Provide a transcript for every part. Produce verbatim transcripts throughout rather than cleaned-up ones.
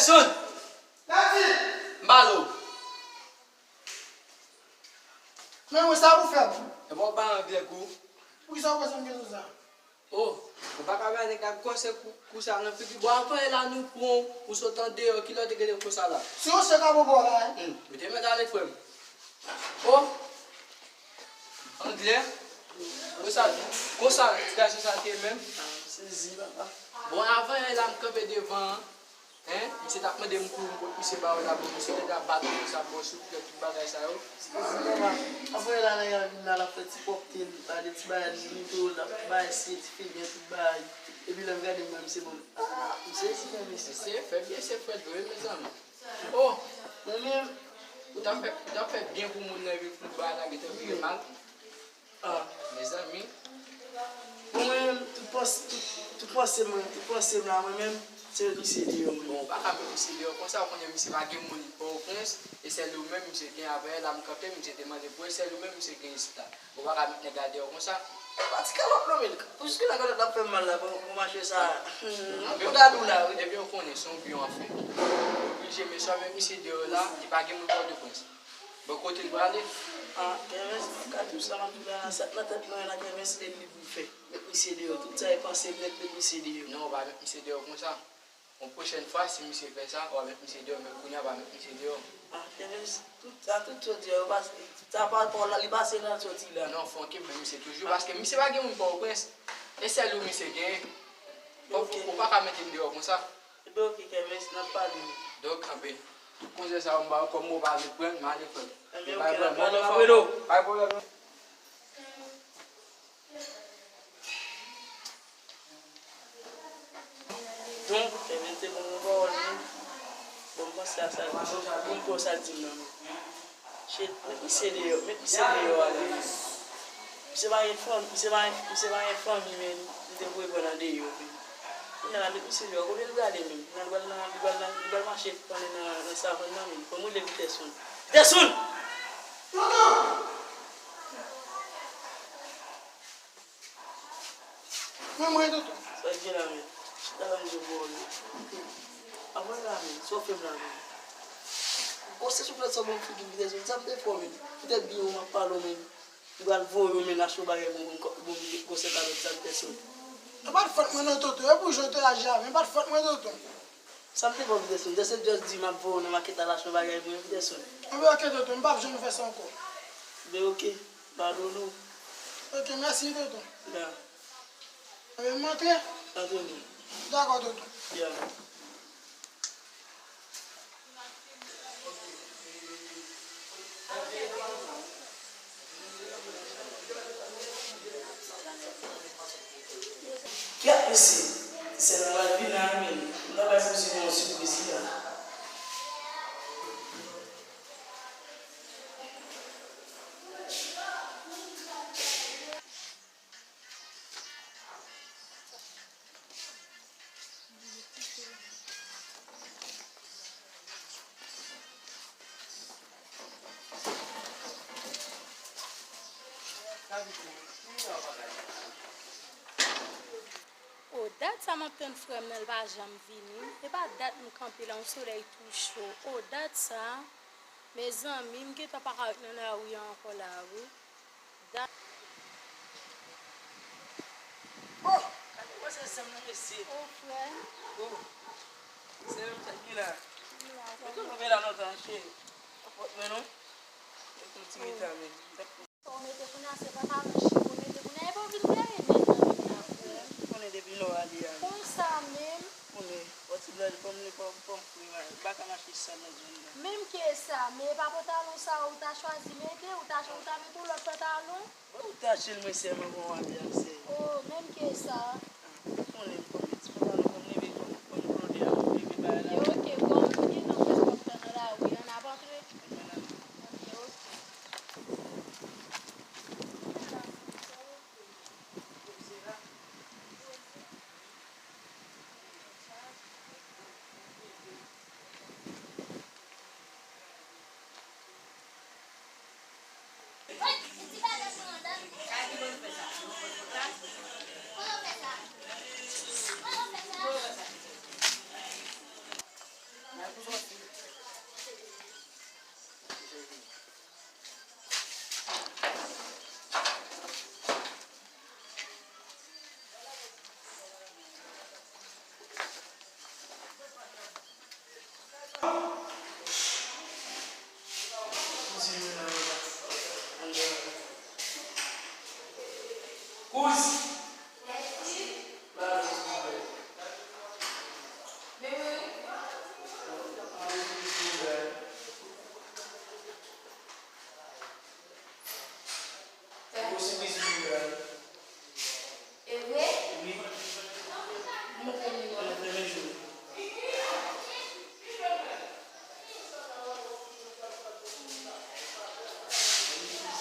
Jason! Daddy! M pale w. Men mwen, sa pou fè m? Epa w pa angle kou. Poukisa w pase m kesyon sa? Oh, ou pa ka bay nèg la gwo se kou, kou sa nan figi. Bon, avan yè la nou pran w, ou sot andeyò, kilè w te gentan konsa la? Se yon sèk a bobo la, wi. Hmm, mete men ale, frè m. Oh, anglè. Konsa, konsa, ti gason sa te ye menm. Ah, m sezi, papa. Bon, avan yè la, m kanpe devan an. Hein? Misye t ap mande m kouri m kot misye ba yo la, bon, misye te ap bat mwen sa, bon, souflèt, tout bagay sa yo. Apre la, nèg la vin la, l ap fè ti pwòpte l, ba de ti bagay, li mete yo, l ap bay siye ti fimye, tout bagay. Epi lè m gade m wè misye ban m. Ah, m sezi, men mesye. Mesye, fè byen, se frè dlo, wi, mezanmi. Oh! Mwen menm. Ou t ap fè, ou t ap fè byen pou moun nan, epi pou bagay la gentan vire mal. Ah, mezanmi. Bon, mwen menm, tout panse, tout, tout panse mwen, tout panse m la, mwen menm, se met misye deyò, mwen. Bon, ou pa ka met misye deyò konsa, ou konnen misye pa gen moun Pòtoprens, e sèl ou menm misye gen avè l, la m kanpe, misye te mande pou e sèl ou menm misye gen isit la. Ou pa ka met nèg la deyò konsa. E pa ti kalòt non, men, pou jiske nan kalòt la ap fè m mal la, pou, pou mache sa. Hmm, pou dadou la, wi. Ebyen, ou konnen, se yon byen w ap fè. Ou oblije, men swa met misye deyò la, li pa gen moun Pòtoprens. Bon, kote l prale? Ah, Kèmès, m ka di w sa, m ap di w la, sa k nan tèt mwen la, Kèmès, se li pou fè. Met misye deyò, tout sa e panse m nèt, met misye deyò. Non, ou pa met misye deyò konsa. Yon pwochèn fwa, si misye fè sa, w a met misye deyò, men kounye a, pa met misye deyò. Ah, Kèmès, tout, sa tout sa w di a, yo pase, sa pa, pa w la, li pase nan soti la. Non, fòk m met misye toujou, paske misye pa gen moun Pòtoprens. E sèl ou misye genyen. Fòk, ok, ou pa ka mete m deyò konsa. Ebyen, ok, Kèmès, n ap pale. Donk, anben, tout konsèy sa yo m ba w kòm mo pa vle pran, m ale pran. Ebyen, ok, n ap pale, m ap rele w. Pa gen pwoblèm non. Donk, Kèmès te ban mwen pawòl li. Bon, m panse a sa, bon, m kwè sa l di m nan, men. Shit, met misye deyò, met misye deyò ale. Misye pa gen fanmi, misye pa gen, misye pa gen fanmi, men li te voye pran nan deyò, men. Kounye a la, met misye deyò, kote l prale menm? Nan, li pral nan, li pral nan, li pral mache konnen nan, nan savann nan, men. Fò m rele Viteson. Viteson! Tonton! Men mwen, tonton. Sa k gen la, men? Chita la, m jwe bò, men. Apre la, men, sa w fè m la, men? Gwo se souflèt sa w ban m figi m, Viteson. Sa m te fè w, men? Poutèt byen w m ap pale w, men. M pral voye w, men, achte yon bagay pou mwen, bon, bon, gwo se kalòt sa, Viteson. E pa t fòt mwen non, tonton. E pou jan w te aji avè m, e pa t fòt mwen, tonton. Sa m te ba w, Viteson? Viteson just di m ap voye w nan makèt al achte yon bagay pou mwen, Viteson. Anben, ok, tonton, m p ap janm fè sa ankò. Ben, ok, padone w. Ok, mèsi, tonton. Ya. Anben, m antre? Antre, wi. Dakò, tonton. Ya. Kèt mesye, sè nan pral vini a, men m ta bay pou misye yon sipriz li la. O, dat sa m ap tann frè m nan, l pa janm vini. E pa dat m kanpe la, yon solèy tou cho. O, dat sa, mezanmi, m gentan pa ka ret nan lari a ankò la, wi. Da- Oh! Gade mwen se sè m nan, mesye. Oh, frè. Oh! Sè m, sa k gen la? Mwen toujou vin la lontan, cheri. Pa fòt mwen non. Mete yon ti vitamine. Sa w mete kounye a, se pantalon chik ou mete kounye a, epi w vin plede nèg nan menm la, frè m. Ou konnen depi lè w ale a. Konsa menm. Konnen, fò ti blòd, fò m, fò m, fò m fri, m pa ka mache sal nan zòn nan. Menm ke sa, men e pa pantalon sa ou ta chwazi mete, ou ta, ou ta mete yon lòt pantalon? Ou ta achte l mwen sèlman pou yon avi ak sè. Oh, menm ke sa. Ah, ou konnen m konn met ti pantalon, fò m leve, fò m, fò m blonde a, fò m leve bagay la. Ok, ok, bon, m gen nan prèske w ap tann nan lari, ann ap antre. Ebyen, ann ale. Ok, ok. Kouz. Gwo sipriz pou nou, bèl. E vre? Wi. Montre m li non. Lè, lè men jou.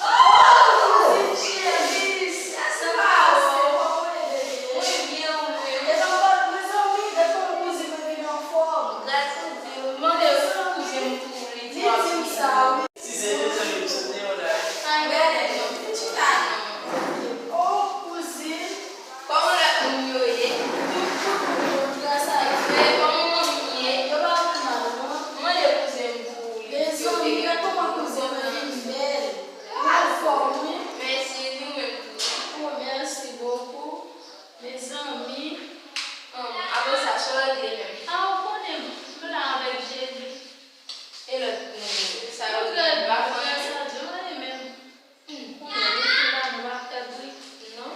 Oh, kouzin cheri, sa se pa ou. Mwen byen, ou menm? E pa mezanmi, gad kòman kouzin mwen vin anfòm. Gras a Dye, mande kouzin m pou li. Li di m sa, wi. Size, mezanmi, m sot nan yon live. Ann gade non, vin chita non. Oh, kouzin. Kòman lòt moun yo ye? Tout, tout moun yo, gras a Dye. Men kòman manmi m ye? Yo pa pi mal, non. Mande kouzen m pou li. Mezanmi, gad kòman kouzen mwen vin bèl. Anfòm, wi. Mèsi, li menm tou. Oh, merci beaucoup. Mezanmi. Hum, apre sa, sa w regle menm? Ah, ou konnen, m la avèk Jezi. E lòt moun yo, sa yo ye, m pa konnen. Sa di mwen menm. Konnen, nou te la, nou pa fè bri. Non.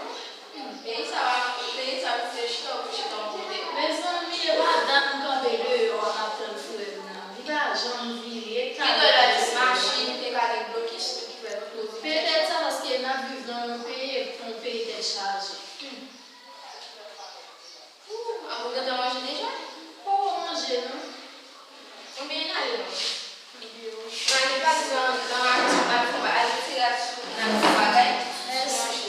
Peyi sa va, peyi sa pou fè chita, pou chita yon kote. Mezanmi, e pa dat m kanpe deyò a, m ap tann frè m nan. Li pa janm vini, e ki talè lè l ap di machin, te ka gen blokis tou ki fè nou ploze. Petèt sa, paske n ap viv nan yon peyi, yon peyi tèt chaje. Ou gentan manje deja? Poko manje non. Ebyen n ale non. N ale pase nan, nan aksyon, n al fè, al retire aksyon, n al fè bagay. Mèsi.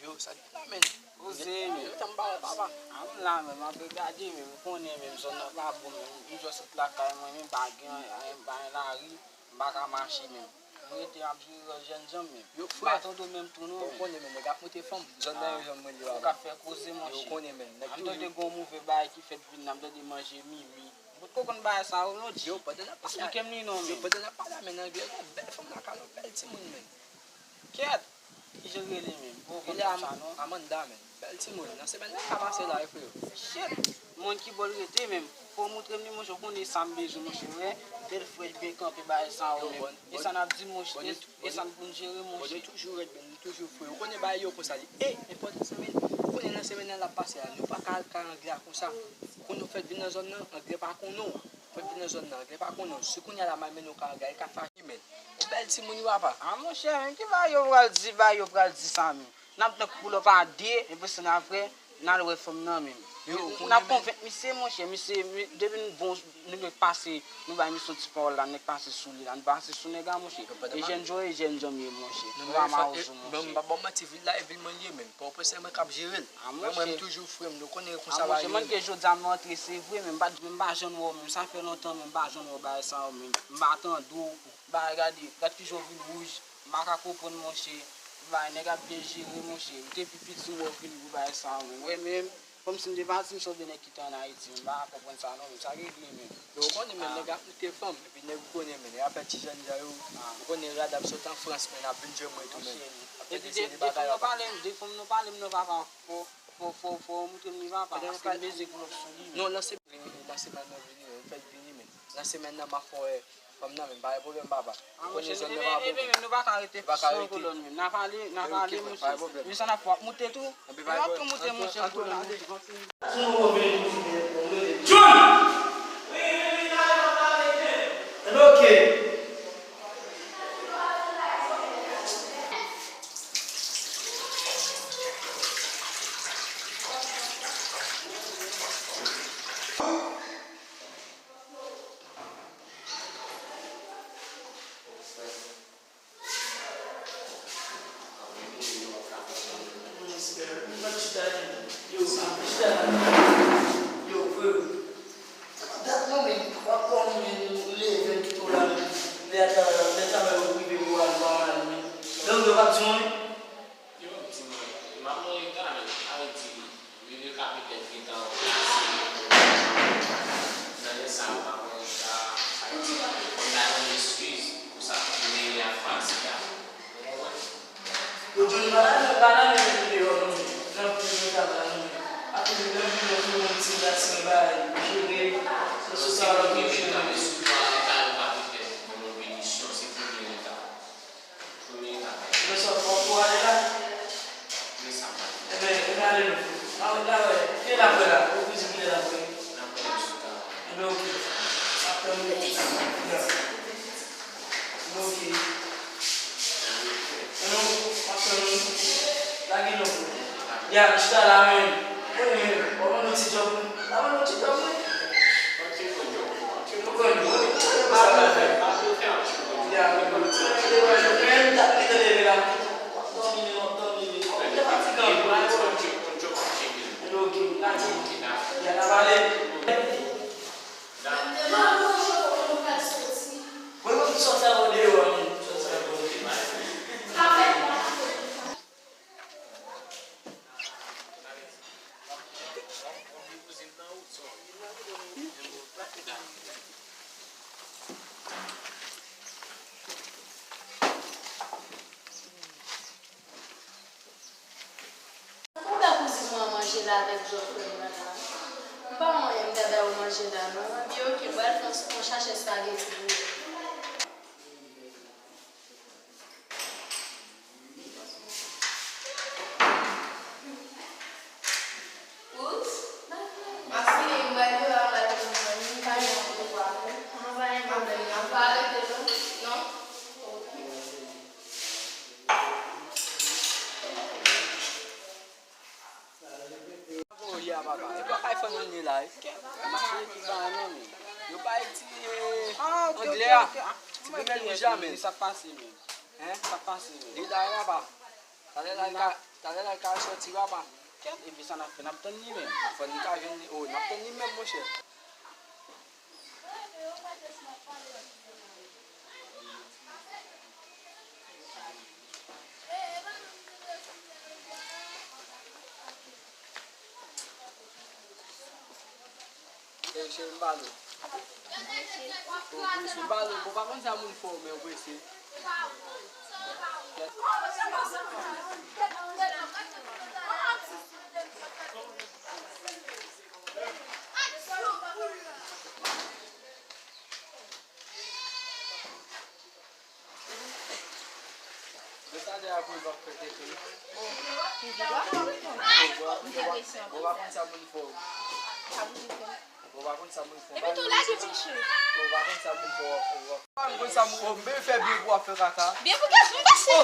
Yo, sa ki la menm? Poze menm. Yo, tanm ba ou, papa. A m la menm, m ap gade menm, ou konnen menm, zòn nan pa bon menm. M jis sot lakay mwen, menm pa gen anyen, pa gen lari, m pa ka mache menm. Mwen rete ap jere jèn janm menm. Yo, frè. M pa tande w menm tou non. Ou konnen menm, nèg ap moute fanm. Zòn nan yo janm mwen li yo. Ou ka fè koze, monchè. Yo konnen menm. Nèg toujou. M tande gon move bagay ki fèt vin la, m tande manje mimi. M potko konn bagay sa yo non, G. Yo, pandan n ap pale. Eksplike m li non, menm. Yo, pandan n ap pale a, menm, anglè, gon bèl fanm lakay nou, bèl timoun, menm. Kèt! Kijan l rele, menm? Poko konn sa non. Amanda, menm. Bèl timoun. Nan semèn nan ka pase la, wi, freo. Shit! Moun ki bò l rete, menm? Fò w montre m li, monchè, ou konnen sa m bezwen, monchè, wè. Tèt frèch, byen kanpe, bagay sa yo, menm. E sa n ap di, monchè? E sa n pou n jere, monchè? Bon, nou toujou rèd, men nou toujou fre. Ou konnen bagay yo konsa li. E, enpòtan sa, men, ou konnen nan semèn nan l ap pase la, nou pa ka al kay anglè a konsa. Kounye w fèk vin nan zòn nan, anglè pa konnen w. Fèk vin nan zòn nan, anglè pa konnen w. Si kounye a la m al mennen w kay anglè a, li ka fache, men. Ou bèl timoun wi, papa. A, monchè, men ki bagay yo pral di, bagay yo pral di sa, men? N ap tann pou lòt pa de, epi se n apre, n al wè fanm nan menm. N ap konvenk misye, monchè, misye, mi-, depi n bon, nou met pase, nou bay misye yon ti pawòl la, nèg pase sou li la, nou pase sou nèg la, monchè. E jèn jò, e jèn janm ye, monchè. Nou pa mawozo, monchè. Mwen, m pa ba w manti, vil la, e vil mwen li ye menm. Pòtoprens, se mwen k ap jere l. A, monchè. Mwen, m toujou fre m, nou konnen konsa bagay yo ye. A, monchè, mwen ke jodi a m antre, se vre, men m pa, men m pa janm wè w menm, sa fè lontan, men m pa janm wè w bagay sa yo menm. M pa tande w, bagay gade, gad kijan w vin wouj, m pa ka konprann, monchè. Bay nèg ap byen jere, monchè. M te pi piti, m wè w vin gwo bagay sa yo, men. Mwen menm, kòmsi m te pati, m sonje nèg ki te ann Ayiti, men m pa ka konprann sa non, men sa regle, men. Yo, ou konnen, men, nèg ap moute fanm, epi nèg ou konnen, men, nèg ap fè ti jèn jan yo, ou konnen, rad ap sot an Frans, men, ap vin jwenn mwen tou, men. Epi de, de fanm nan pale, de fanm nan pale, m nan papa, fò, fò, fò, fò w montre m li, papa, paske m bezwen glòf sou li, men. Non, lanse, lanse mwen vini, men, m fèk vini, men. Nan semèn nan, m ap fè w wè fanm nan, men pa gen pwoblèm, papa. Ou konnen zòn nan pa bon, men. Nou pa ka rete pis nan kolòn, men. N ap ale, n ap ale, monchè. Men sa n ap fè, w ap moute tou? Yo ap tou moute, monchè, kolòn. John! Ok. Yo, frè. Banane mete deyò non. Nan pil nou ta la non. Akoz nan pil nou tou moun ti gras men bay jere. Se sou sa la nou jere. Ebyen sa fò pou ale la. Ebyen, ebyen ale nou. An, la wè, kilè n ap wè la? Ou di kilè n ap wè? Ebyen, oke. N ap tann ou. Ya. Ebyen, oke. Ebyen, m ap tann ou. Lage non. Ya, m chita la, men. Wi, men, w ap ban nou ti djòb, wi. W ap ban nou ti djòb, wi. Ou konn, wi. Ya, men, men, m t ap kite leve la. W ap dòmi, men, w ap dòmi, men. Ou te fatigan, wi. Ya, n ap ale. Mwen, mwen, sòti avè w deyò, wi. Sòti avè w deyò. Ou wè kouzin mwen an manje la avèk Geoffrey nan la. M pa wè anyen m ta ba yo manje la non. Ebyen oke, m pral fè yon, yon chache espageti pou yo. Oups. Mwen pa rete non. Non. Avoye a papa. E pa kay fann nou ye la wi. Mache ki ba non men. Yo bay ti anglè a. Ti pimèl wouj la men. Sa pase men. Hein? Sa pase men. Li la papa. Talè la ka, talè la ka sòti papa. Kèt, epi sa n ap fè, n ap tann li menm. Fò n ka jwenn li. Oh, n ap tann li menm monchè. Cheri, cheri, m pale w. Ou prese, m pale w. Bon, pa konn sa moun fè w, men ou prese. Yo sa deja pou l p ap fè tete wi. Ou pa konn sa moun fè w. Ou pa konn sa moun fè w. Epi tou lage peche. Ou pa konn sa moun fè w. Ou pa konn sa moun fè w. Byen fè byen pou w ap fè kaka. Byen pou kaka, m pase.